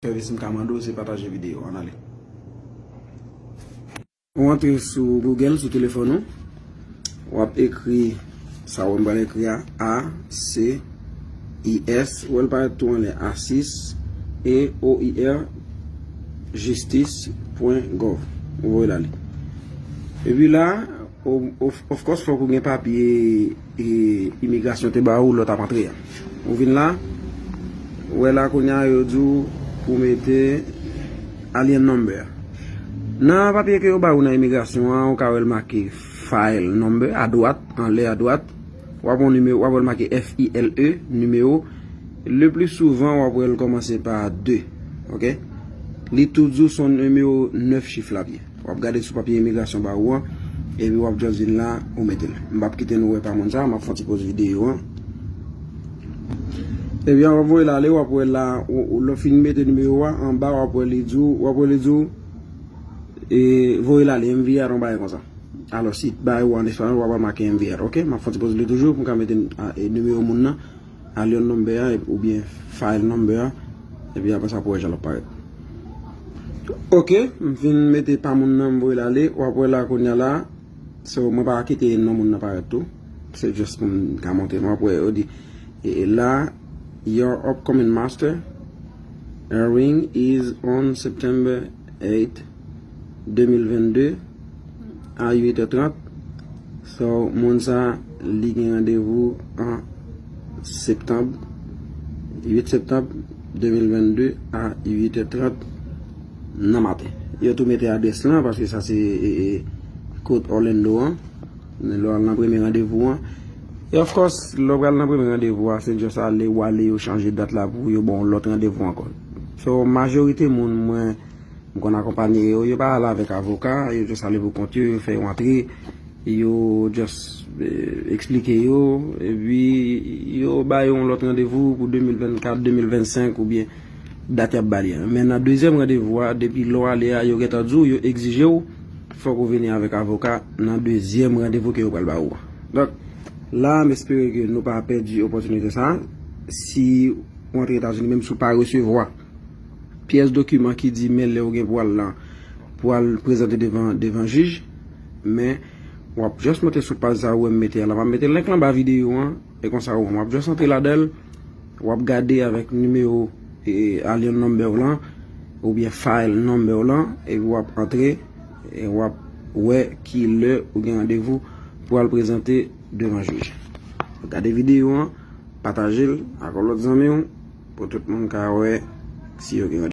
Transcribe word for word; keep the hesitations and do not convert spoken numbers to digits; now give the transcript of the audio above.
Sèvis m ka mande w, se pataje videyo a. Ann ale. Ou antre sou Google, sou telefòn ou. W ap ekri sa w wè m pral ekri a, A C I S. Ou wè l parèt tou anlè, asis, E O I R, jistis pwen gòv. Ou voye l ale. Epi la, of, of, of course, fòk ou gen papye e imigrasyon te ba ou lè w t ap antre a. Ou vin la, ou wè la kounye a yo di w pou w mete alien number. Nan papye ke yo ba ou nan imigrasyon an, ou ka wè l make file number adwat, anlè adwat. W ap wè nimewo, w ap wè l make F I L E, nimewo. Le pli souvan, w ap wè l kòmanse pa de. Oke? Li tou di w se yon nimewo nèf chif l ap ye. W ap gade sou papye imigrasyon ba ou an, epi w ap just vin la, ou mete l. M p ap kite nou wè pa moun sa, m ap fè yon ti poz videyo an. Epi w ap voye l ale, w ap wè la, ou, ou, lè w fin mete nimewo a, anba w ap wè li di w, w ap wè li di w, e, voye l ale, enviar yon bagay konsa. Alò, si bagay ou an espanyòl, w ap make enviar, oke? M ap fè yon ti poz li toujou pou m ka mete, a, e, nimewo moun nan. Alien number a, oubyen file number a, epi apre sa pou wè jan l ap parèt. Oke, m fin mete pa moun nan, m voye l ale, w ap wè la kounye a la, so mwen pa kite non moun nan parèt tou, se just pou m ka montre nou, w ap wè yo di, e, e la, your upcoming master hearing is on September eight, de mil vennde a uit è trant. So, moun sa, li gen randevou an septanm, uit septanm de mil vennde a uit è trant nan maten. Yo tou mete adrès lan, paske sa se, e, e, kot Orlando an. Lè w al nan premye randevou an. E of course, lè w pral nan premye randevou a, se just ale, w ale, yo chanje dat la pou yo ba w lòt randevou ankò. So, majorite moun mwen, m konn akonpanye yo, yo pa al avèk avoka, yo just ale pou kont yo, yo fè yo antre, yo just, eh, eksplike yo, epi yo ba yo yon lòt randevou pou de mil vennkat, de mil vennsenk oubyen dat y ap ba li an. Men nan dezyèm randevou a, depi lè w ale a, yo gentan di w, yo egzije w, fòk ou vini avèk avoka nan dezyèm randevou ke yo pral ba ou an. Donk, la, m espere ke nou pa pèdi opòtinite sa a. Si w antre Etazini, menm si w pa resevwa pyès dokiman ki di men lè w gen pou al lan, pou al prezante devan, devan jij, men w ap just monte sou paj sa a ou wè m mete a la. M ap mete link lan anba videyo an, e konsa ou wè m ap just antre ladan l, w ap gade avèk nimewo, e, alien number w lan, oubyen file number w lan, epi w ap antre, e w ap wè ki lè ou gen randevou pou al prezante devan jij. Gade videyo an, pataje l ak yon lòt zanmi w, pou tout moun ka wè si yo gen